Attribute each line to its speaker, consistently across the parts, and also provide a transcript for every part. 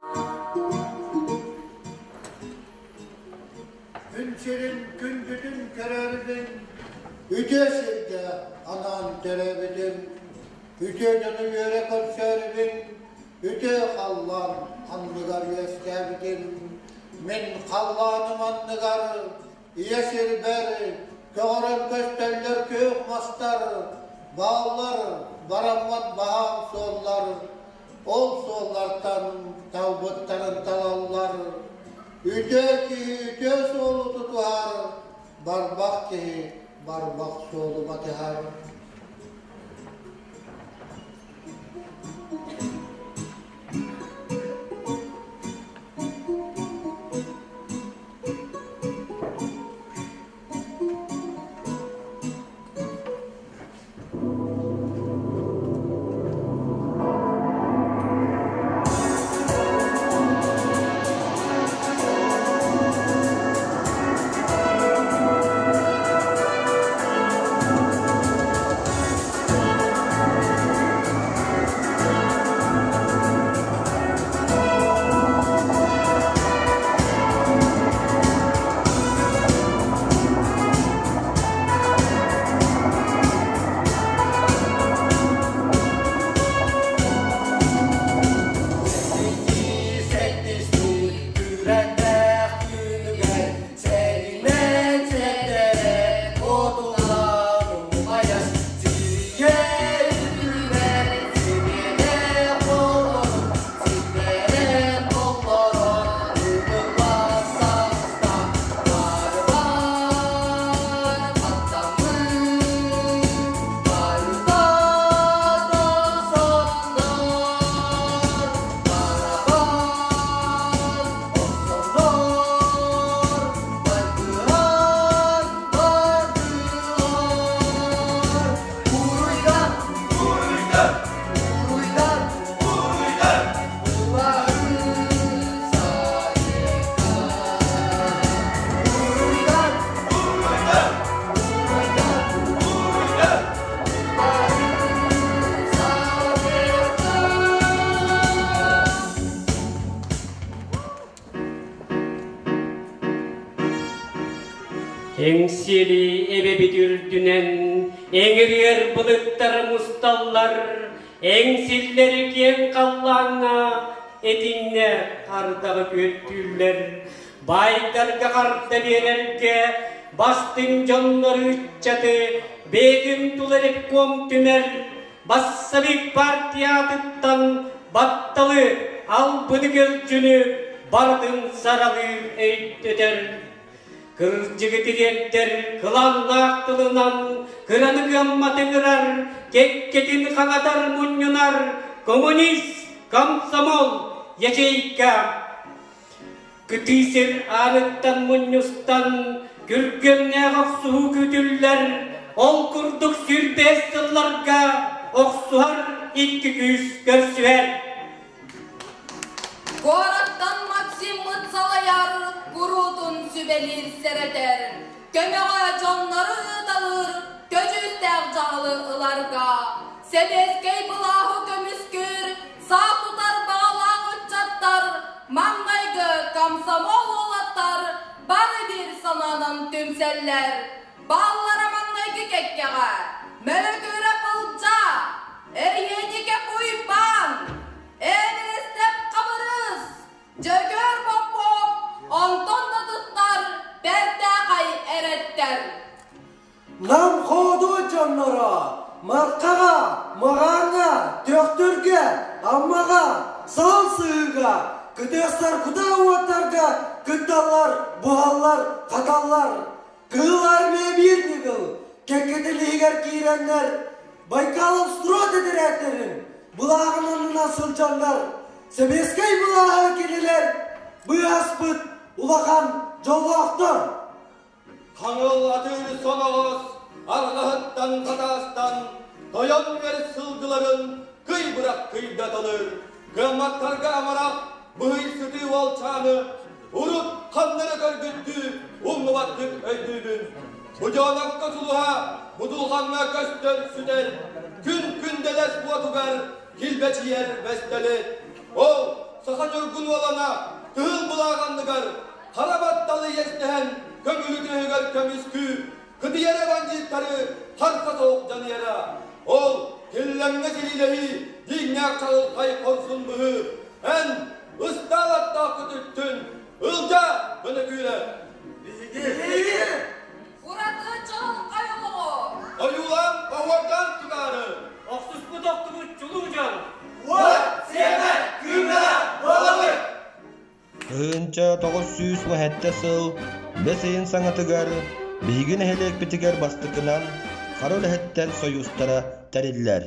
Speaker 1: Күн сирин күндүтүн көрөрбүн, үтүө сиргэ анаан төрөөбүтүм, үтүө дьону үөрэ көрсөрбүн, үтүө халлаан анныгар үөскээбитим. Мин халлааным анныгар ийэ сирбэр көҕөрөн көстөллөр күөх мастар, бааллар бараммат баһаам суоллар, Ол суоллартан талбыттарын талаллар, үтүө киһи үтүө суолу тутуһар, барбах киһи барбах суолу батыһар.
Speaker 2: Эҥсиэли эбэбит үрдүнэн эҥирийэр былыттар мусталлар, эҥсиллэри киэҥ халлааҥҥа этиҥнэ ардаҕы күөттүүллэр. Баайдарга харда биэрэргэ бастыҥ дьоннор ыччаты бэйэтин тула ревком түмэр, бассабыык партиятыттан батталы, албыны көлдьүнү барытын саралыыр өйдөтөр. Кырдьыгы тириэрдэр кылааннаах тылынан кыраны кыамматы ыҥырар, кэккэтин хаҥатар мунньунар коммунист, комсомол, ячейка. Кытыы сир ааныттан мунньустан, күргүөмнээх охсуһуу күүтүллэр, ол курдук сүүрбэс сылларга охсуһар икки күүс көрсүһэр.
Speaker 3: Куораттан Максиммыт салайар, куруутун сүбэлиир сэрэтэр, көмөҕө дьоннору ыыталыыр көдьүүстээх дьаһалы ыларга, сэбиэскэй былааһы көмүскүүр саа тутар баҕалаах ыччаттар, маҥнайгы комсомол уолаттар бары биир санаанан түмсэллэр. Бааллара маҥнайгы кэккэҕэ Мөлөкүүрэ Пылдьаа, Эриэникэ Уйбаан, Ээбиристэп Хабырыыс, Дьөгүөр Боппуоп, онтон да туттар бэртээхэй эрэттэр.
Speaker 4: Нам хоодуо дьонноро Мархаҕа, Маҕааҥҥа, Төхтүргэ, Аммаҕа, Саал Сыһыыга, кытыастар кутаа уоттарга кытталлар, буһаллар, хаталлар. Кыһыл Армия биир ньыгыл кэккэтин иһигэр киирэннэр Байкалов строй этэрээттэрин былааҕын аннынан сылдьаннар сэбиэскэй былааһы кинилэр быыһаспыт улахан дьоллоохтор.
Speaker 5: Хаҥыл атыыр соноҕос арҕаһыттан хатаастан тойон үөр сылгыларын кый бырах кыйдаталыр, кыамматтарга амарах быһый сытыы уолчааны урут ханна эрэ көрбүттүү умнубаттык өйдүүбүн. Буденновка сулуһа будулҕаҥҥа көстөн сүтэр, күн күндэлэс уотугар килбэчийэр бэстэли. Ол саха ньургун уолана кыһыл былаах анныгар хара батталы иэстэһэн көҥүлү түөһүгэр көмүскүү кытыйара бандьыыттары харса суох дьаныйара. Ол киллэҥҥэ сириилэһии дьиҥнээх чаҕылхай хорсун быһыы эн ыстаалаттаах көтүттүн Ылдьаа Бөнөкүүрэ.
Speaker 3: Биһиги Ураты чаҕылхай олоҕу
Speaker 5: Ойуулаан оһуордаан тутаары
Speaker 2: Охсуспут охтубут чулуу дьон
Speaker 5: Уот сиэмэ күүмэҕэ буолабыт!
Speaker 6: 1907 сыл бэс ыйын саҥатыгар биһиги нэһилиэкпитигэр бастакынан хара үлэһиттэр сойуустара тэриллэр.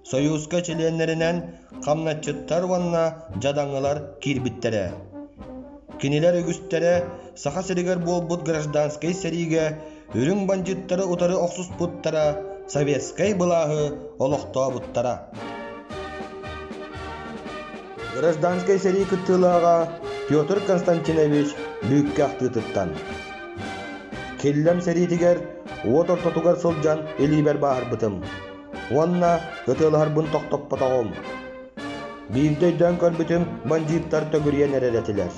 Speaker 6: Сойууска чилиэннэринэн хамначчыттар уонна дьадаҥылар киирбиттэрэ. Кинилэр үгүстэрэ Саха сиригэр буолбут гражданскай сэриигэ үрүҥ бандьыыттары утары охсуспуттара, советскай былааһы олохтообуттара. Гражданскай сэрии кыттыылааҕа Петр Константинович Бүккэ ахтыытыттан. Киллэм сэриитигэр уот ортотугар сылдьан илиибэр бааһырбытым уонна ытыалаһарбын тохтоппотоҕум. Биирдэ өйдөөн көрбүтүм бандьыыттар төгүрүйэн эрэр этилэр.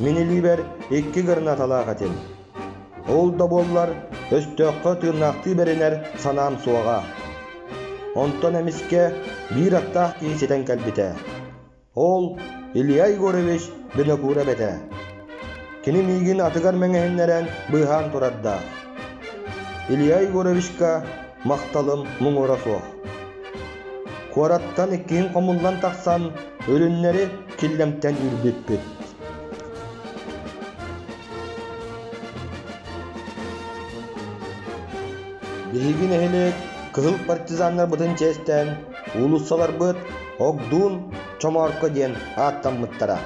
Speaker 6: Мин илиибэр икки гранаталаах этим. Ол да буоллар, өстөөххө тыыннаахтыы бэринэр санаам суоҕа. Онтон эмискэ биир аттаах киһи ситэн кэлбитэ. Ол Илья Егорович Винокуров этэ. Кини миигин атыгар мэҥэһиннэрэн быыһаан турардаах. Илья Егоровичка махталым муҥура суох. Куораттан иккиһин хомуллан тахсан, үрүннэри Киллэмтэн үүрбүппүт. Биһиги нэһилиэк кыһыл партизаннарбытын чиэстээн, уулуссаларбыт Огдуун Чомоорко диэн ааттаммыттара.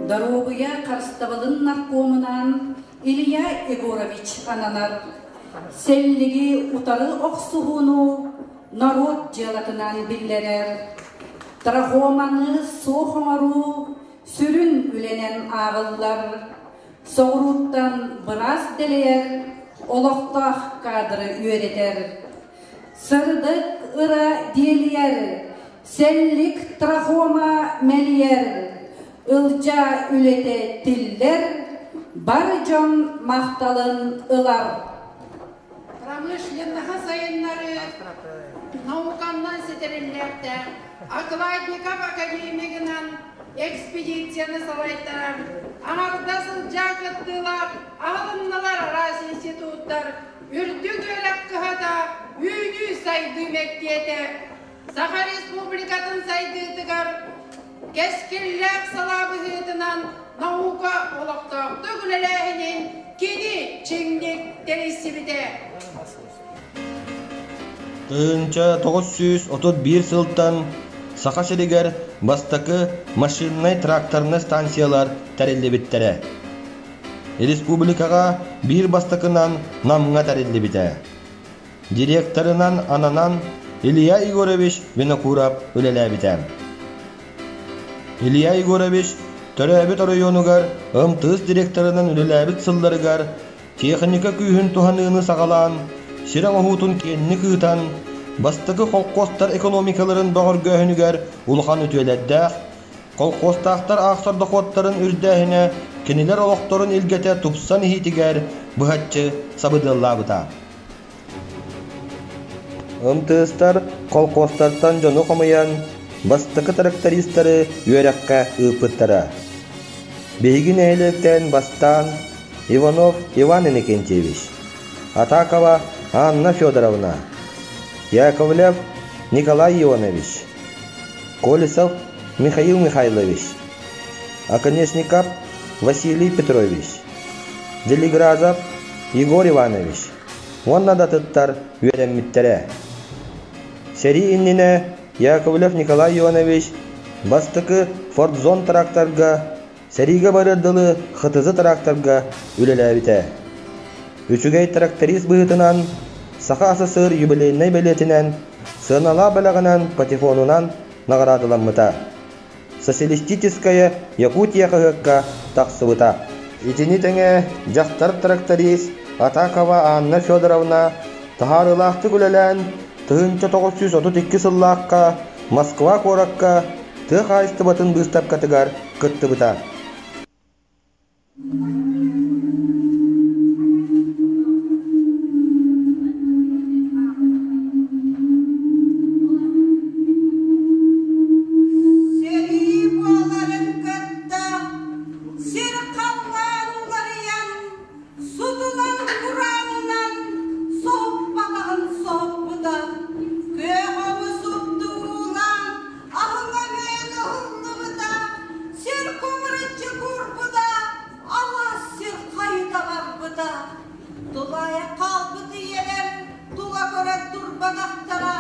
Speaker 7: Доруобуйа харыстабылын наркомунан Илья Егорович ананар. Сэллиги утары охсуһууну норуот дьыалатынан биллэрэр. Трахоманы суох оҥоруу сүрүн үлэнэн ааҕыллар. Соҕурууттан быраас дэлэйэр, олохтоох кадры үөрэтэр. Сырдык ыра диэлийэр, сэллик трахома мэлийэр, ылдьаа үлэтэ тиллэр, бар дьон махталын ылар.
Speaker 8: Промышленноһы сайыннарыы науканнан ситэриллиэхтээх Окладников академигынан экспедицияны салайтарар, аҥардас ылдьаа кыттыылаах аһылынналар араас институттар, үрдүк үөрэх кыһата, үүнүү-сайдыы мэктиэтэ. Саха Республикатын сайдыытыгар кэскиллээх салаа быһыытынан наука олохтоохтук үлэлээһинин кини чиҥник тэрийсибитэ.
Speaker 6: 1931 сылтан Саха сиригэр бастакы машиннай тракторнай станциялар тэриллибиттэрэ. Республикаҕа биир бастакынан Намҥа тэриллибитэ. Директорынан ананан Илья Егорович Винокуров үлэлээбитэ. Илья Егорович төрөөбүт оройуонугар МТС директорынан үлэлээбит сылларыгар техника күүһүн туһаныыны саҕалаан, сир оҥоһуутун киэҥник ыытан, бастакы холкуостар экономикаларын бөҕөргөөһүнүгэр улахан үтүөлэрдээх, Колхуостаахтар аахсар дохуоттарын үрдээһинэ кинилэр олохторун илгэтэ тупсан иһиитигэр быһаччы сабыдыаллаабыта. МТС-тар колхуостартан дьону хомуйан, бастакы трактористары үөрэххэ ыыппыттара. Биһиги нэһилиэктэн бастаан Иванов Иван Иннокентьевич, Атакова Анна Федоровна, Яковлев Николай Ионович, Колесов Михаил Михайлович, Оконешников Василий Петрович, Делигразов Егор Иванович уонна да атыттар үөрэммиттэрэ. Сэрии иннинэ Яковлев Николай Иванович бастакы Фордзон тракторга, сэриигэ барыар дылы ХТЗ тракторга үлэлээбитэ. Үчүгэй тракторист быһыытынан Саха СССР юбилейнай бэлиэтинэн, сыаналаах бэлэҕинэн патефонунан наҕараадаламмыта. Социалистическая Якутия хаһыакка тахсыбыта. Итини тэҥэ дьахтар тракторист Атакова Анна Федоровна таһаарыылаахтык үлэлээн 1932 сыллаахха Москва куоракка тыа хаһаайыстыбатын быыстапкатыгар кыттыбыта.
Speaker 3: Сэрии буоларын кытта сир халлаан уларыйан, сутунан кураанынан соһуппатаҕын соһуппута, күөх оҕус уптуулаан аһыҥа-мүөн ыһыллыбыта, сир кумуруччу куурбута, алаас сир хайыта барбыта. Тулаайах хаалбыт ийэлэр тула көрөн турбатахтара,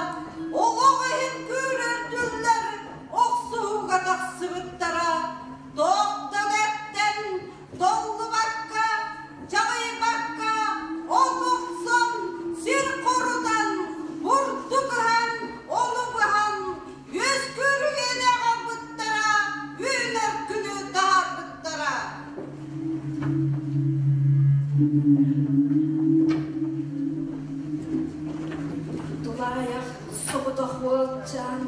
Speaker 3: олох иһин күүрэрдүллэр, охсуһууга тахсыбыттара. Туохтан эттэн толлубакка, чаҕыйбакка, от охсон, сир хорутан, бурдук ыһан, ону быһан, үөскүүр үйэни аҕалбыттара, үүнэр күнү таһаарбыттара.
Speaker 9: Тулаайах соҕотох уолчаан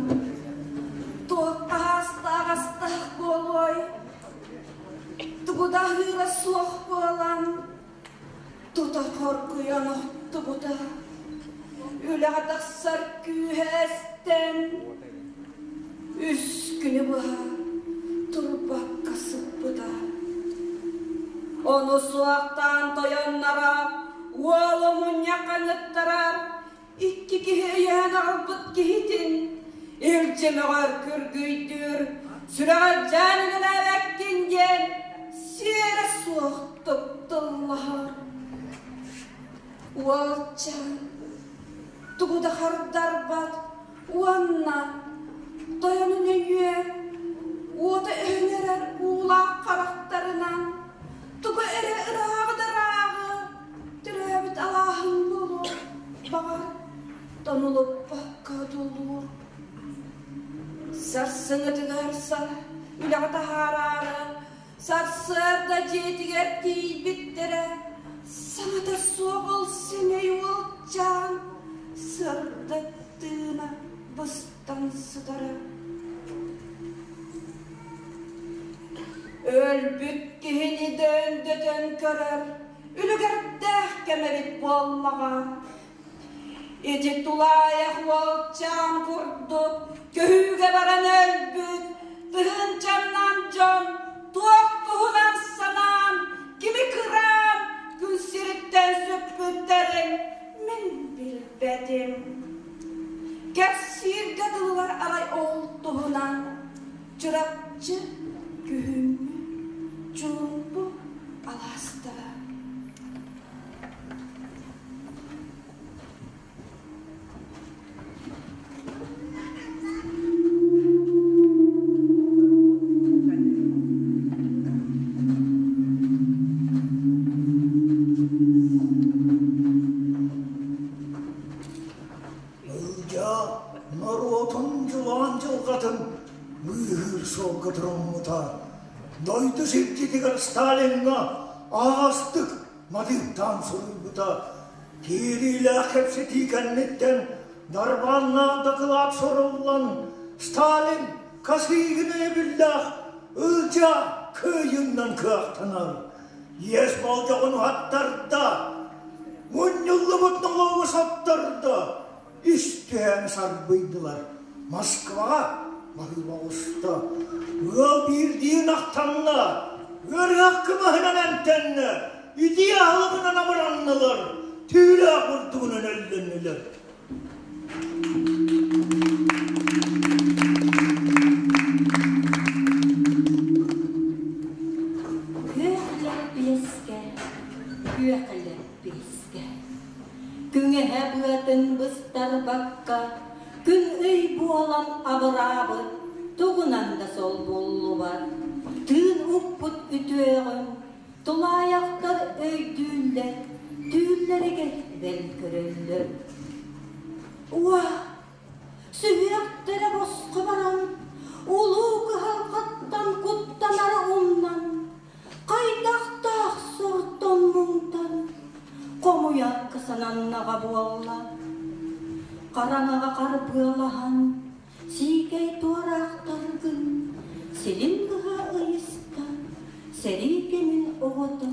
Speaker 9: туох хаһаастаах буолуой? Тугу да аһыыра суох буолан, тута хоргуйан охтубута. Үлэҕэ тахсар күүһэ эстэн, үс күнү быһа турбакка сыппыта. Ону суохтаан тойонноро уолу мунньахха ыҥыттарар икки киһи өйөөн аҕалбыт киһитин илдьэ мөҕөр күргүйдүүр, сүрэҕэ дьаан үлэлээбэккин диэн сиэрэ суохтук тыллаһар. Уолчаан тугу да хардарбат уонна тойонун өйүө уота өһөн эрэр уулаах харахтарынан тугу эрэ ырааҕы да ырааҕы төрөөбүт алааһын буолуо баҕар тонулуппакка одуулуур. Сарсыҥҥытыгар үлэҕэ таһаараары сарсыарда дьиэтигэр тиийбиттэрэ саҥата суох ол сэмэй уолчаан сырдык тыына быстан сытара. Өлбүт киһини дөөндөтөн көрөр үлүгэрдээх кэм эбит буоллаҕа. Ити тулаайах уолчаан курдук көһүүгэ баран өлбүт тыһыынчаннан дьон туох туһунан санаан, кими кыраан күн сириттэн сүппүттэрин мин билбэтим. Кэпсииргэ дылылар арай ол туһунан Чурапчы күһүҥҥү чуумпу алаастара.
Speaker 10: Ылдьаа норуотун дьулаан дьылҕатын быыһыыр суолга туруммута. Дойду сирдьитигэр Сталиҥҥа аһаҕастык матыыптаан суруйбута. Киириилээх кэпсэтии кэнниттэн дарбааннаах дакылаат суруллан, Сталин Косыгин өйөбүллээх Ылдьаа кыайыынан кыахтанар. Иэс болдьоҕун уһаттарда, мунньуллубут нолуогу соттордо, үс түһээн сарбыйдылар. Москваҕа баһыыба оҕуста. Ыал биирдии ынахтанна, ыарыһах кымыһынан эмтэннэ, итии аһылыгынан абыраннылар, түүлээх бурдугунан өллөннүлэр.
Speaker 11: Күөх лэппиэскэ, күөх лэппиэскэ, Күҥэһэ быатын быстарбакка, Күн-ый буолан абыраабыт, Тугунан да солбуллубат. Тыын укпут үтүөҕүн Тулаайахтар өйдүүллэр, түүллэригэр бэл көрөллөр. Уа, сүһүөхтэрэ босхо баран, улуу кыһалҕаттан куттанары умнан, хайдахтаах Хараҥаҕа харбыалаһан, сиикэй туораахтаргын силин быһа ыйыстан, сэрии кэмин оҕото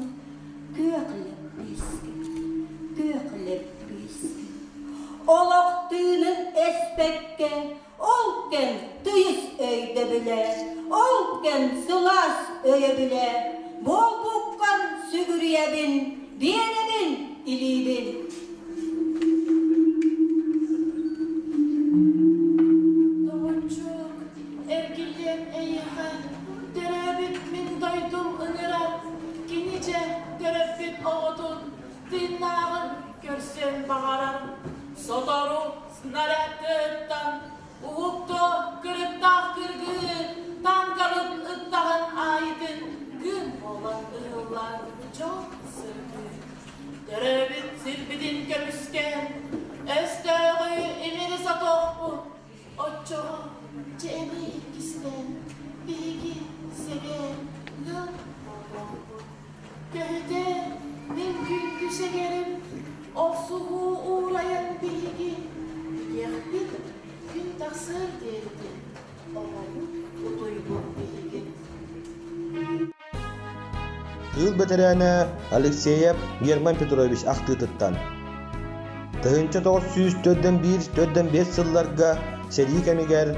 Speaker 11: күөх лэппиэскэ, күөх лэппиэскэ. Олох тыынын эспэккэ, ол кэм тыйыс өйдөбүлэ, ол кэм сылаас өйөбүлэ, буолбуккар сүгүрүйэбин, биэрэбин илиибин.
Speaker 9: Доҕоччуок, эргиллиэм эйиэхэ, төрөөбүт мин дойдум ыҥырар, кини дьэ төрөппүт оҕотун тыыннааҕын көрсүөн баҕарар. Сотору снарядтыттан уһукту кырыктаах кыргыы танкабыт ыттаҕын аайытын күн буолан ыһыллар дьол сырдыыр. Төрөөбүт сирбитин көмүскээн, өстөөҕү имири сотуохпут, оччоҕо дьэ эмиэ иккистээн биһиги сэгээр ыал буолуохпут. Көһүтэ мин күндү сэгэрим, охсуһуу уурайан биһиги бүтүөхпүт, күн тахсыар диэритин оҕобут утуйбут биһиги.
Speaker 6: Тыыл бэтэрээнэ Алексеев Герман Петрович ахтыытыттан. 1941-45 сылларга сэрии кэмигэр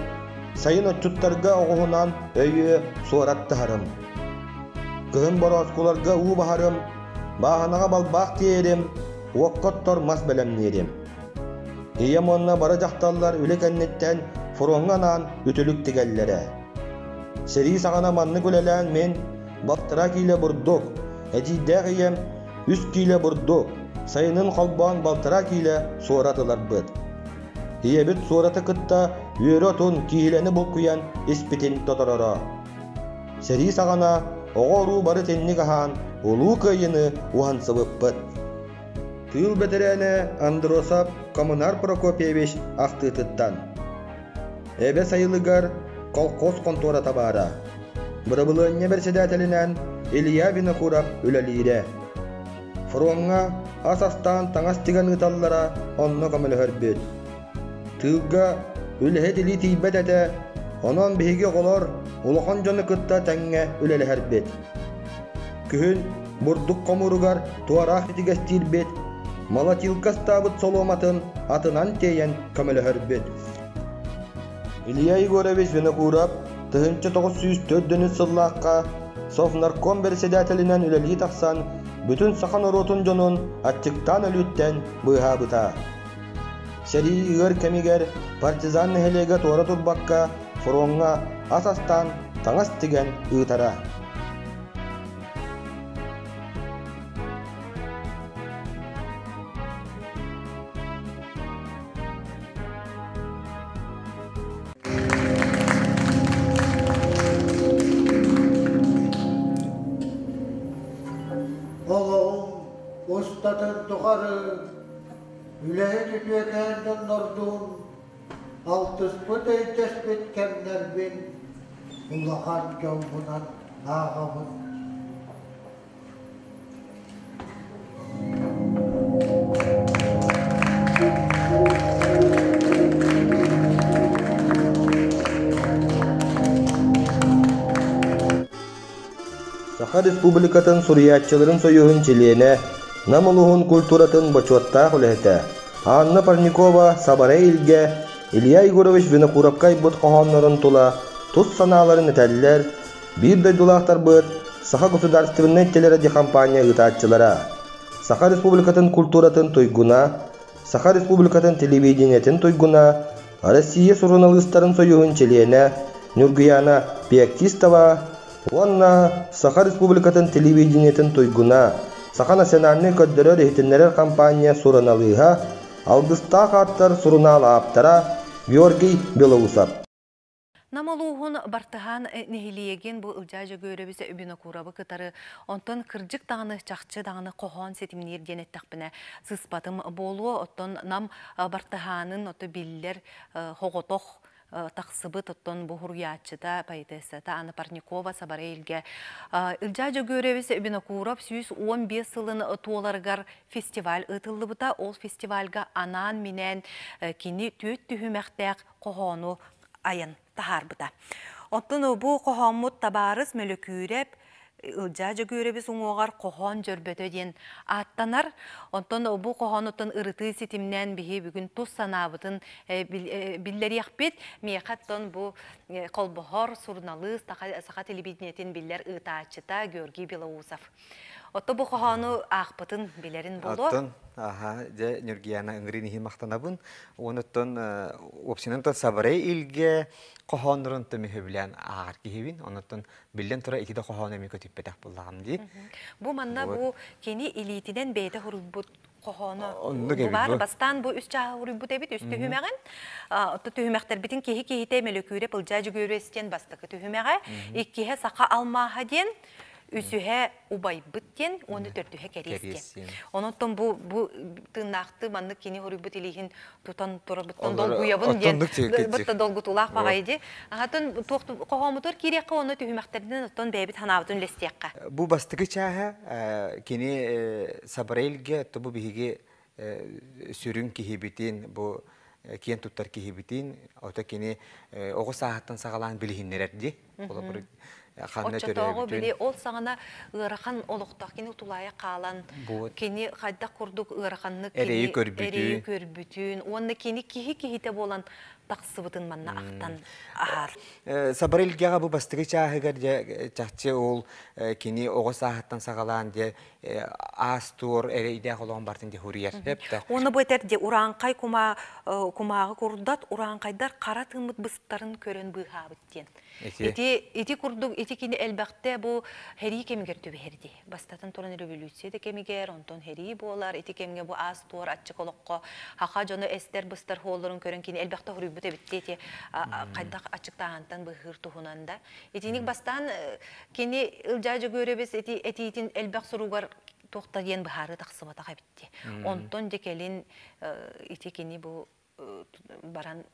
Speaker 6: сайын отчуттарга оҕуһунан өйүө суорат таһарым. Кыһын борооскуларга уу баһарым, бааһынаҕа балбаах тиэйэрим, уокка оттор мас бэлэмниирим. Ийэм уонна бары дьахталлар үлэ кэнниттэн фроҥҥа анаан үтүлүк тигэллэрэ. Сэрии саҕана маннык үлэлээн мин балтараа киилэ бурдук, эдьиийдээх ийэм үс киилэ бурдук, сайынын холбоон балтараа киилэ суорат ыларбыт. Ийэбит суораты кытта үөрэ отун киилэни булкуйан испитин тотороро. Сэрии саҕана оҕо-уруу бары итинник аһаан Улуу Кыайыыны уһансыбыппыт. Тыыл бэтэрээнэ Андросов Коммунар Прокопьевич ахтыытыттан. Эбэ сайылыгар колхоз хонтуората баара. Бырабылыанньа бэрэссэдээтэлинэн Илья Винокуров үлэлиирэ. Фроҥҥа ас астаан таҥас тигэн ыыталлара онно көмөлөһөрбүт. Тыылга үлэһит илии тиийбэт этэ, онон биһиги оҕолор улахан дьону кытта тэҥҥэ үлэлэһэрбит. Күһүн бурдук хомууругар туораах итигэстиирбит, молотилка ыстаабыт солуоматын атынан тиэйэн көмөлөһөрбүт. Илья Егорович Винокуров 1904 сыллаахха Совнарком бэрэссэдээтэлинэн үлэлии тахсан, бүтүн саха норуотун дьонун аччыктаан өлүүттэн быыһаабыта. Сэрии ыар кэмигэр партизан нэһилиэгэ туора турбакка фроҥҥа ас астаан, таҥас тигэн ыытара.
Speaker 1: Олоҕум устатын тухары Үлэһит үтүөкээн дьоннордуун алтыспыт өйдөспүт кэмнэрбин улахан дьолбунан ааҕабын.
Speaker 6: Саха Республикатын суруйааччыларын союһун чилиэнэ, Нам улууһун культуратын бочуоттаах үлэһитэ Анна Парникова Сабарай Илгэ Илья Егорович Винокуровка айбыт хоһооннорун тула тус санааларын этэллэр, биир дойдулаахтарбыт Саха государственнай телерадиокомпания ыытааччылара, Саха Республикатын культуратын туйгуна, Саха Республикатын телевидениетин туйгуна, Россия суруналыыстарын союһун чилиэнэ Ньургуяна Пеактистова уонна Саха Республикатын телевидениетин туйгуна, Саха национальнай көрдөрөр-иһитиннэрэр компания суруналыыһа, Алгыстаах ааттар сурунаал ааптара Георгий Белоусов.
Speaker 12: Нам улууһун Бартыһаан нэһилиэгин бу Ылдьаа Дьөгүөрэбис Винокуровы кытары онтон кырдьык даҕаны чахчы даҕаны хоһоон ситимниир диэн эттэхпинэ сыыспатым буолуо. Оттон Нам Бартыһаанын ото биллэр хоҕотох. тахсыбыт оттон бу хуруйааччыта, поэтессата Анна Парникова Сабарайльга Ылдьаа Дьөгүөрэбис Винокуров 115 сылын туоларыгар фестиваль ыытыллыбыта. Ол фестивальга анаан-минээн кини түөрт түһүмэхтээх хоһоону айан таһаарбыта. Оттон бу хоһооммут табаарыс Мөлөкүүрэп Ылдьаа Дьөгүөрэбис уҥуоҕар хоһоон дьөрбөтө диэн ааттанар. Онтон бу хоһоонуттан ырытыы ситимнээн биһи бүгүн тус санаабытын биллэриэхпит. Миэхэ оттон бу холбоһор суруналыыс саха телевидениетин биллэр ыытааччыта Георгий Белоусов. Отто бу хоһоону аахпытын билэрин буолуо.
Speaker 13: Оттон, аха, дьэ, Ньургияна ыҥырыын иһин махтанабын. Онуттан, уопсайынан сабарай илгэ хоһооннорун төмүһү ааҕар киһибин. Онуттан биллэн турар ити да хоһоон эмиэ көтүппэтэх буллаҕым дии.
Speaker 12: Бу манна бу кини илиитинэн бэйэтэ хуруйбут хоһооно бу бар бастаан бу үс чааһы хуруйбут эбит үс түһүмэҕин. Отто түһүмэхтэрбитин киһи киһитэ мөлөкүүрэ пылдьаа дьүгүөрү эстиэн бастакы түһүмэҕэ, иккиһэ саха алмааһа диэн, үсүһэ убайбыт диэн уонна төрдүһэ кэриэс диэн. Онон бу бу тыыннаахты маннык кини хоруйбут илииһин тутан турабыттан долгуйабын диэн бытта долгутуулаах баҕайы ди. Ахатын туох хоһоомутугар киириэххэ уонна түһүмэхтэринэн оттон бэйэбит ханаабытын үлэстиэххэ.
Speaker 13: Бу бастакы чааһа кини Сабарельге бу биһиги сүрүн киһибитин бу киэн туттар киһибитин ото кини оҕо сааһыттан саҕалаан билиһиннэрэр ди.
Speaker 12: Ханна Оччотооҕу били ол саҕана ыарахан олохтоох кини утулаайа хаалан кини хайдах курдук ыараханнык
Speaker 13: эрэйи көрбүтүн
Speaker 12: көрбүтүн уонна кини киһи киһитэ буолан тахсыбытын манна ахтан аһар.
Speaker 13: Сабар илгэҕэ бу бастакы чааһыгар дьэ чахчы ол кини оҕо сааһыттан саҕалаан дьэ аас-туор эрэйдээх олоҕун бартын дьэ хуруйар.
Speaker 12: Уонна бу этэр дьэ урааҥхай кумааҕы курдат урааҥхайдар хара тыыммыт быстарын көрөн быыһаабыт диэн. Ити ити курдук ити кини элбэхтэ бу һэрии кэмигэр түбэһэрди. Бастатан туран революция да кэмигэр, онтон һэрии буолар, ити кэмҥэ бу аас-туор аччык олоххо хаха дьоно эстэр быстар хооллорун көрөн кини элбэхтэ хоруйбут эбит ити хайдах аччыктааһынтан быһыыр туһунан да. Итиник бастаан кини Ылдьаа Дьөгүөрэбис ити этиитин элбэх суругар туохта диэн быһаарыы тахсыбатах эбитти. Онтон дьэ кэлин ити кини бу баран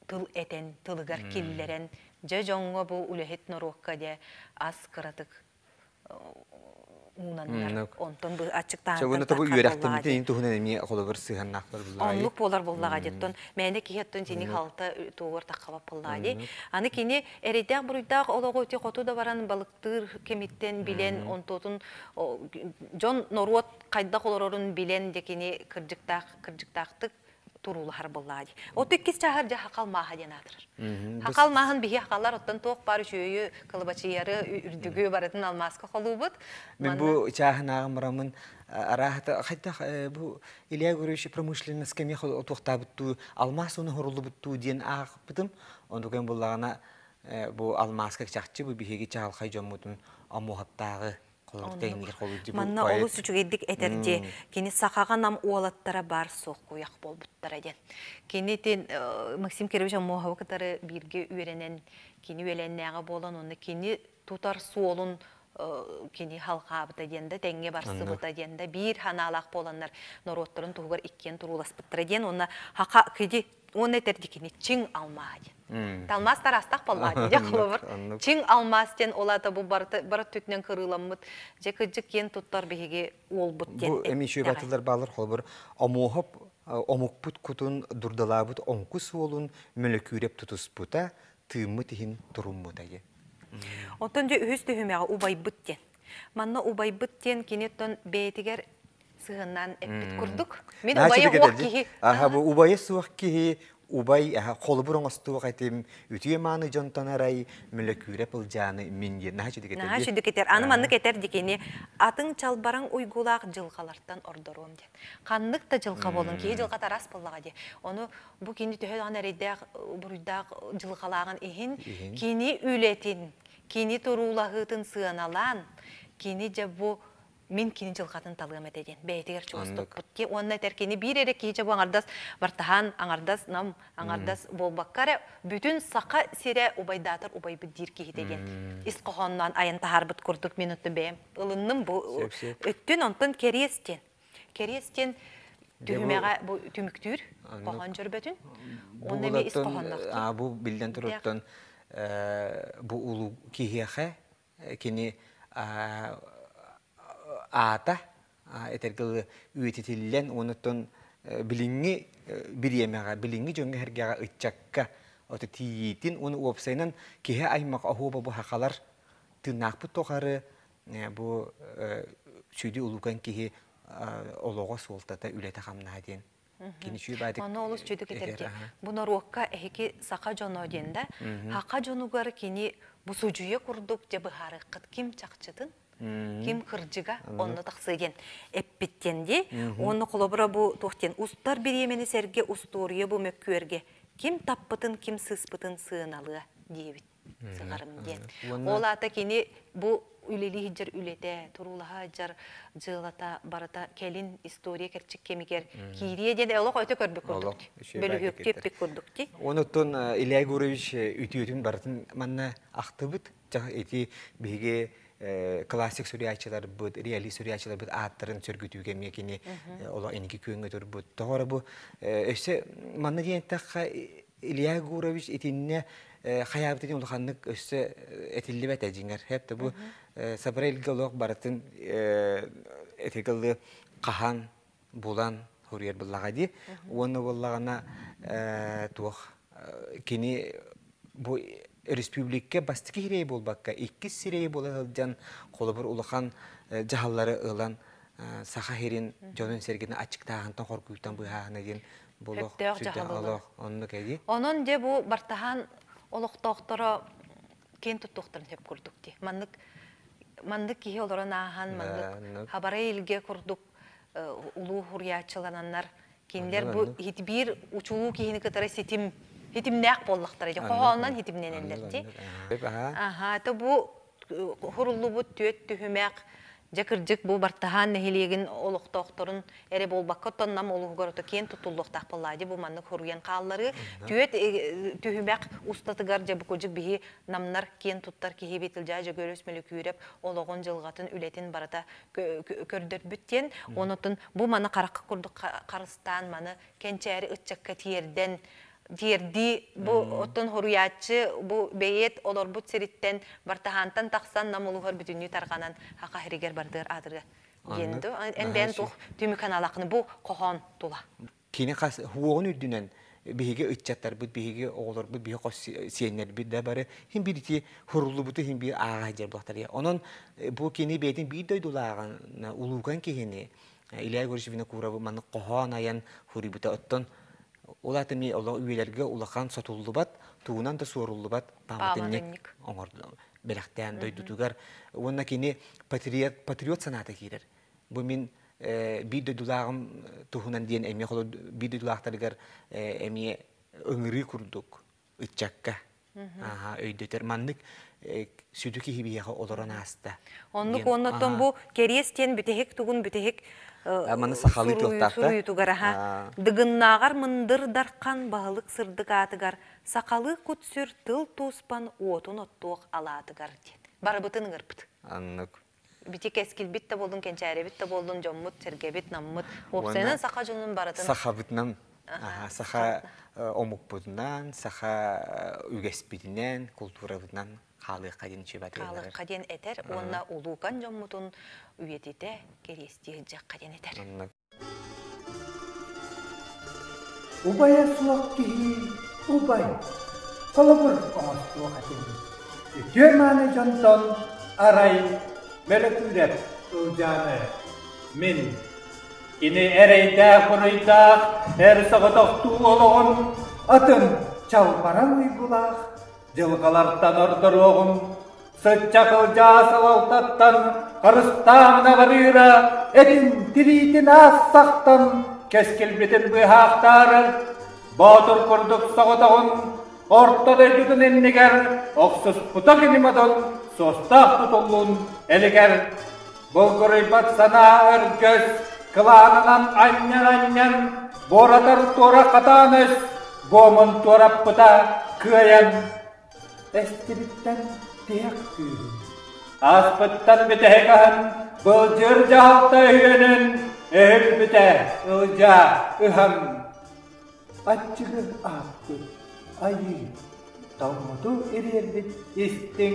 Speaker 12: тыл этэн, тылыгар киллэрэн, дьэ дьоҥҥо бу үлэһит норуокка дьэ ас кыратык уунаннар, онтон бу аччыктаһантан
Speaker 13: тобу үөрэхтэммитин туһунан эмиэ холобур сыһыаннаахтар
Speaker 12: буллаҕа Оннук буолар буллаҕа диттон мээнэ киһи оттон сини халта тугар таххабат буллаҕа ди. Аны кини эрэйдээх буруйдаах олоҕу ити хоту да баран балыктыыр кэмиттэн билэн онтуотун дьон норуот хайдах олорорун билэн дьэ кини кырдьыктаах кырдьыктаахтык туруулаһар буоллаҕа дии. От иккис чааһар дьэ хахал мааһа диэн аатырар. Хахал мааһын биһи хахаллар оттон туох баар үчүөйү, кылабачыйары, үрдүгү барытын алмааска холуубут.
Speaker 13: Мин бу чааһынааҕым бараммын арааһата хайдах бу Илья Гурьевич промышленность кэмиэ туохтаабыттуу алмаас уну хоруллубуттуу диэн аахпытым. Онтукайым буллаҕына бу алмааска чахчы бу биһиги чаҕылхай дьоммутун омуһаптааҕы
Speaker 12: Манна олус үчүгэйдик этэр дии. Кини сахаҕа нам уолаттара баар суох куйах буолбуттара диэн. Кини итин Максим Кирович Аммоһовы кытары бииргэ үөрэнэн, кини үөлэннээҕэ буолан, онно кини тутар суолун кини халҕаабыта диэн да, тэҥҥэ барсыбыта диэн да, биир ханаалаах буоланнар норуоттарын туһугар иккиэн турууласпыттара диэн, уонна хаха киди уонна этэрди кини чиҥ алмаа диэн. Алмаас тараастах буоллаҕа дии холобур. Чиҥ алмаас диэн ол аата бу барыта бары өттүнэн кырыыламмыт дьэ кырдьык киэн туттар биһиги уолбут диэн.
Speaker 13: Бу эми үчүгэй тыллар баалар холобур омуоһоп омукпут кутун дурдалаабыт оҥку суолун мөлөкүүрэп тутуспута тыыммыт иһин туруммута диэн.
Speaker 12: Оттон дьэ үһүс түһүмэҕэ убайбыт диэн. Манна убайбыт диэн кини оттон бэйэтигэр сыһыаннаан эппит курдук. Мин убайа суох киһи.
Speaker 13: Аха бу убайа суох киһи убай холобур оҥостуох этим үтүө мааны дьонтон арай мөлөкүүрэ пылдьааны мин диэн наһаа чүдүк этэр.
Speaker 12: Наһаа чүдүк этэр. Аны маннык этэр дикини атын чалбараҥ уйгулаах дьылҕалартан ордоруом диэн. Ханнык да дьылҕа буолун киһи дьылҕата араас буоллаҕа дии. Ону бу кини төһө даҕаны эрэйдээх буруйдаах дьылҕалааҕын иһин кини үлэтин, кини туруулаһыытын сыаналаан, кини дьэ бу мин кини дьылҕатын талыам этэ диэн бэйэтигэр чугас туппут ки уонна этэр кини биир эрэ киһи чэ бу аҥардас бартаһаан аҥардас нам аҥардас буолбакка эрэ бүтүн саха сирэ убайдаатар убайбыт диир киһитэ диэн ис хоһоонноон айан таһаарбыт курдук мин оттон бэйэм ылынным бу өттүн онтон кэриэс диэн кэриэс диэн. Түһүмэҕэ бу түмүктүүр хоһоон дьөрбөтүн. Онно эмиэ ис хоһоонноох.
Speaker 13: Бу биллэн туруттан бу улуу киһиэхэ кини аата этэргэ үйэтитиллэн онуттан билиҥҥи бириэмэҕэ билиҥҥи дьоҥҥо сэргэҕэ ыччакка ото тиийиитин уонна уопсайынан киһи аймах оһуоба бу хахалар тыыннаахпыт тухары бу сүдү улуукан киһи олоҕо суолтата үлэтэ хамнаһа диэн кини
Speaker 12: чүүбаатык Онно олус чүдүк этэрди. Бу норуокка эһики саха дьоно диэн да, хака дьонугар кини бу судьуйа курдук дьэ быһаарыаххыт ким чахчытын, ким кырдьыга онно тахсыа диэн эппиттен ди. Онно холобура бу туох диэн устар бириэмэни сэргэ устуоруйа бу мөккүөргэ ким таппытын, ким сыыспытын сыаналыа диэбит. Сыҕарым диэн. Ол аата кини бу үлэлии сылдьар үлэтэ, туруулаһа сылдьар дьыалата барыта кэлин история кэрчик кэмигэр киириэ диэн олох өтө көрбүт курдук. Бөлүһүөктүү эппит курдук ти.
Speaker 13: Онуттан Илья Егорович үтүөтүн барытын манна ахтыбыт. Ити биһиги классик суруйааччыларбыт, реалист суруйааччыларбыт ааттарын сөргүтүүгэ эмиэ кини олох инники күөҥҥэ турбут. Тоҕо бу өссө манна диэн эттэххэ Илья Егорович итиннэ хайаабытын улаханнык өссө этиллибэт дьиҥэр. Хэп бу Сабара илгэ олох барытын этигылы хаһан булан хуруйар буллаҕа дии. Уонна буоллаҕына туох кини бу республика бастакы сирэйи буолбакка иккис сирэйи буола сылдьан холобур улахан дьаһаллары ылан саха сирин дьонун сэргини аччыктааһынтан хоргуйтан быһааһына диэн
Speaker 12: Болох сүрдээх оннук эди. Онон дьэ бу Бартаһаан олохтоохторо киэн туттуохтарын сөп курдук дии. Маннык маннык киһи олорон ааһан, маннык хабарай илгэ курдук улуу хуруйааччылананнар кинилэр бу биир учулуу киһини кытары ситим хитимнээх буоллахтара дии. Хоһоонунан хитимнэнэллэр дии. Аха, то бу хуруллубут түөт түһүмэх Дьэ кырдьык бу Бартаһаан нэһилиэгин олохтоохторун эрэ буолбакка оттон Нам улууһугар ото киэн туттуллуохтаах буоллаа бу маннык хоруйан хаалларыы. Түөт түһүмэх устатыгар дьэ бу кырдьык биһи намнар киэн туттар киһибит Ылдьаа Дьөгүөрүс Мөлүкүүрэп олоҕун, дьылҕатын, үлэтин барыта көрдөрбүт диэн. Онотун бу маны харахха курдук харыстаан маны кэнчээри ыччакка тиэрдэн тиэрдии бу оттон хоруйааччы бу бэйиэт олорбут сириттэн Бартаһаантан тахсан Нам улууһар бүтүннүү тарҕанан хаха сиригэр бардыар аатырга диэн эн бэйэн туох түмүк аналааххын бу хоһоон тула.
Speaker 13: Кини хас хуоҕун үрдүнэн биһиги ыччаттарбыт, биһиги оҕолорбут, биһиги хос сиэннэрбит да бары хин биир ити хуруллубуту хин биир ааҕа сылдьар буолтар. Онон бу кини бэйэтин биир дойдулааҕын улууган киһини Илья Егорович Винокуровы маннык хоһоон айан хуруйбута. Оттон ол аата эмиэ олох үйэлэргэ улахан сотуллубат, тугунан да суоруллубат пааматынньык оҥордо бэлэхтээн дойдутугар. Уонна кини патриот, патриот санаата киирэр. Бу мин биир дойдулааҕым туһунан диэн эмиэ биир дойдулаахтарыгар эмиэ ыҥырыы курдук ыччакка өйдөтөр. Маннык сүдү киһи биһиэхэ олорон ааста.
Speaker 12: Оннук оннуттан бу кэриэс диэн бүтэһик тугун бүтэһик
Speaker 13: маны сахалыы туохтаахта
Speaker 12: суруйуутугар аха дыгыннааҕар мындыр дархан баһылык сырдык аатыгар сахалыы кут-сүр тыл тууспан уотун оттуох алаатыгар диэн барыбытын ыҥырбыт.
Speaker 13: Аннык.
Speaker 12: Бити кэскилбит да буоллун, кэнчээрибит да буоллун, дьоммут, сэргэбит, наммыт, уопсайынан саха дьонун барытын
Speaker 13: сахабытынан саха омукпутунан, саха үгэспитинэн, култуурабытынан хаалыахха диэн үчүгэй
Speaker 12: хаалыахха диэн этэр уонна улуукан дьоммутун үйэтитэ кэриэстии сылдьыахха диэн этэр.
Speaker 1: Убайа суох киһи убай, холобур оҥостуох этим. Үтүө-мааны дьонтон арай Мөлөкүүрэп Ылдьааны мин кини эрэйдээх-буруйдаах эр соҕотохтуу олоҕун атын чалбараҥ уйгулаах дьылҕалартан ордоруоҕум Сыччах Ылдьаа салалтаттан харыстаамына барыыра этин тириитин аассахтан кэскилбитин быыһаахтаары Боотур курдук соҕотоҕун орто дойдутун иннигэр охсуспута кини модун суостаах тутуллун элигэр булгуруйбат санаа өргөс кылаанынан анньан-анньан буоратар туора хатаан өс буомун туораппыта кыайан Эстибиттэн тиһэх күүһүн, ааспыттан бүтэһик аһын, былдьыыр дьаһалта өһүөнүн, Өһүлбүтэ Ылдьаа ыһан аччыгы ааппыт айыы тоҥмуту ириэрбит истиҥ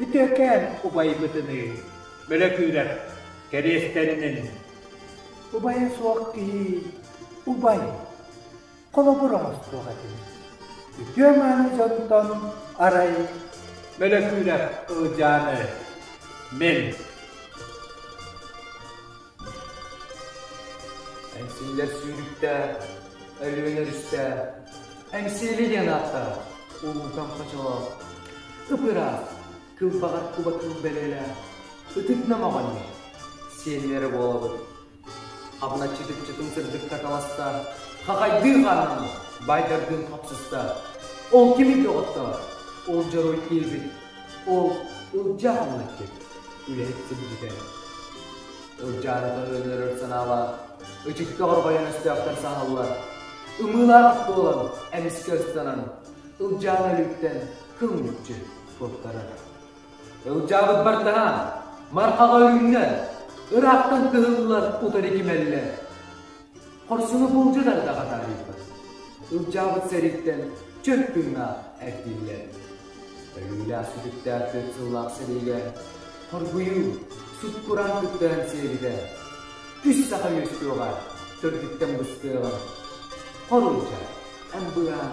Speaker 1: үтүөкээн убайбытыныы Мөлөкүүрэп кэриэстэринэн убайа суох киһи убай холобур оҥостуох этим. Үтүө мааны дьонтон арай Мөлөкүүрэп Ылдьааны мин
Speaker 5: Эҥсиллэр сүүрүктээх, Өлүөнэ өрүстээх, Эҥсиэли диэн ааттаах улуукан хочолоох, ып-ыраас, кылбаҕар куба кыл бэлиэлээх, ытык номоҕонньор, сиэннэрэ буолабыт. Хабыначчы чытын сырдыкка таласта, хахайдыы хааннан байдардыын хапсыста. Ол кимий доҕоттоор? Ол дьоруой киирбит, ол Ылдьаа хамначчыт, үлэһит сирдьитэ. Ылдьааны өлөрөр санаалаах, ычыкка орҕойон өстөөхтөр саһаллар. Ымыылаах буолан, эмискэ ыстанан, Ылдьааны өлүүттэн кыл мүччү куоттарар. Ылдьаабыт бартаһа, Мархаҕа өрүүннэ, ыраахтан кыһыллар утары кимэллэр. Хорсуну булдьу тардаҕа таарыйбыт. Ылдьаабыт сэрииттэн чөл тыыннаах эргиллэр. Өлүүлээх сүтүктээх түөрт сыллаах сэриигэ хоргуйуу, сут-кураан кыттыһан сиэбитэ. Үс саха үөскүөҕэ, төрдүттэн быстыаҕа. Хорулдьа, эн быаан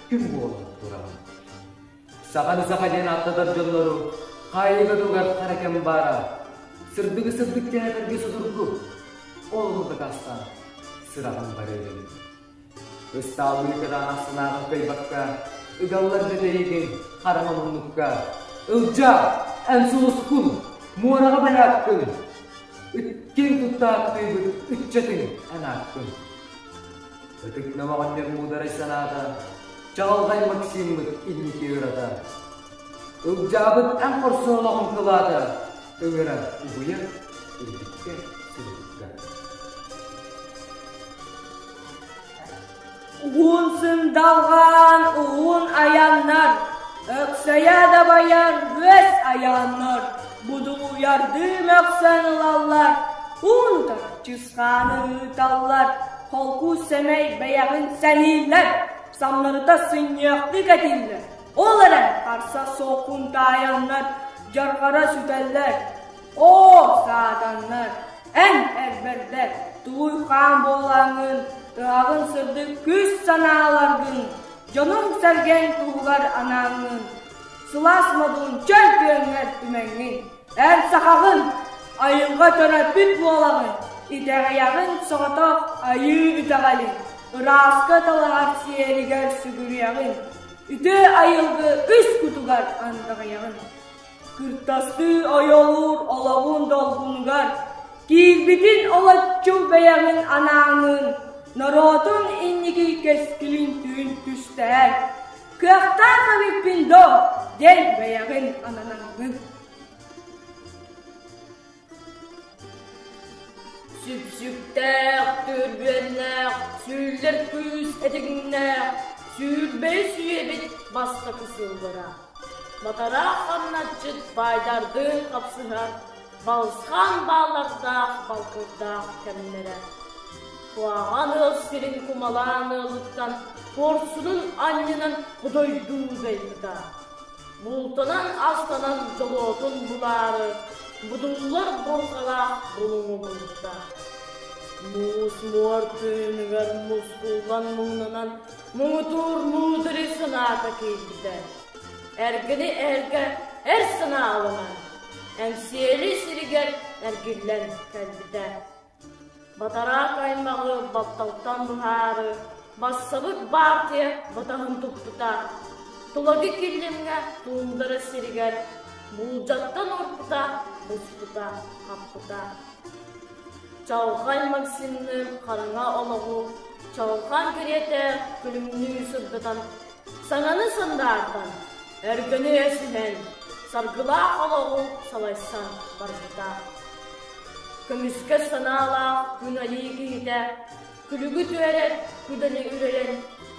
Speaker 5: күн буолан тураҕын. Саханы саха диэн ааттатар дьоннору хаайыыга тугар хара кэм баара. Сырдыгы сырдык диэн судургу. Ол ону дакаастаан сыраҕын барыырын. Ыстаалыы кытаанах санааҕын кыайбакка, ыгаллар бүтэйигин хараҥа муннукка. Ылдьаа, эн сулускун, муораҕа байааккын, иккиэн туттааттыыбыт ыччатыҥ эн ааккын. Ытык нөмөҕөннөр муударай санаата, чаҕылҕай Максиммыт инники ырата. Ылдьаабыт эн хорсун олоҕун кылаата, ыҥырар угуйар үрдүккэ сырдыкка.
Speaker 14: Уһун сындалҕаан уһун айаннар, өксөйө дабайар үөс айааннар, будулуйардыы мөхсөн ылаллар, уун-утары чысхааны ыыталлар, холку сэмэй бэйэҕин сэнииллэр, самнарыта сынньыахтык этиллэр, ол эрэн харса суоххун таайаннар, дьарҕара сүтэллэр. Оо, саатаннар, эн эрбэрдэр, тулуй хаан буолаҥҥын, ыһаҕын сырдык күүс санааларгын, дьонуҥ-сэргэҥ туһугар анааҥҥын, сылаас модун чөл күөҥҥэр түмэҥҥин, эн сахаҕын, айылҕа төрөппүт буолаҕын, итэҕэйэҕин соҕотох айыы итэҕэлин, ырааска талаһар сиэригэр сүгүрүйэҕин, үтүө айылгы үс кутугар андаҕайаҕын. Кыртастыы ойолуур олоҕун долгунугар киирбитин олоччу бэйэҕин анааҥын, норуотун инники кэскилин түүн түстэһэр. Кыахтаах эбиппин доо диэн бэйэҕин ананаҥҥын.
Speaker 15: Сүпсүктээх, түрбүөннээх, сүүллэр күүс этигиннээх, сүүрбэһис үйэбит бастакы сыллара. Батараах хамначчыт баайдардыын хапсыһар, балысхан бааллардаах балкырдаах кэмнэрэ. Куһаҕан ыал сирин кумалаан ыалыттан куорсунун анньынан худойдуу дайбыта. Бултанан астанан дьолуотун булаары, будуллар бурҕалаах булуҥу булта. Муус муор тыыныгар мускуллан муҥнанан муҥутуур муудари санаата киирбитэ. Эргини эргэ эр санааланан, Эҥсиэли сиригэр эргиллэн кэлбитэ. Батараак аймаҕы батталтан быһаары, бассабыт баартыйа батаһын туппута. Тулагы Киллимҥэ туундара сиригэр буулдьаттан урпута, буспута, хаппыта. Чаҕылхай Максимныын хараҥа олоҕу чаҕылхан кэриэтэ күлүмнүү сырдатан, саҥаны сандаардан, өргөнү өсүһэн, саргылаах олоҕу салайсан барбыта. Көмүскэ санаалаах күн айыы киһитэ күлүгү түһэрэр, күдэни үрэрэн,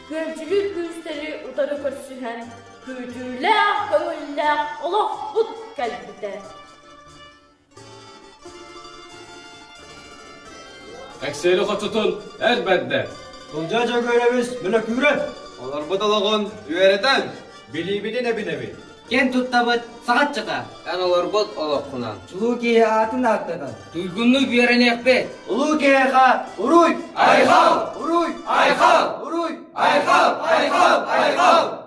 Speaker 15: күөмчүлүүр күүстэри утары көрсүһэн, күүтүүлээх, көҥүллээх олохпут кэлбитэ.
Speaker 16: Эксиэли хочотун эр бэрдэ.
Speaker 5: Ылдьаа Дьөгүөрэбис Мөлөкүүрэп. Олорбут олоҕун үөрэтэн, билиибитин эбинэбит.
Speaker 2: Киэн туттабыт саҕаччата.
Speaker 17: Эн олорбут олоххунан.
Speaker 18: Чулуу киһи аатын ааттатан.
Speaker 2: Туйгуннук үөрэниэхпит.
Speaker 18: Улуу киһиэхэ уруй!
Speaker 5: Айхал!
Speaker 18: Уруй!
Speaker 5: Айхал!
Speaker 18: Уруй!
Speaker 5: Айхал! Айхал! Айхал!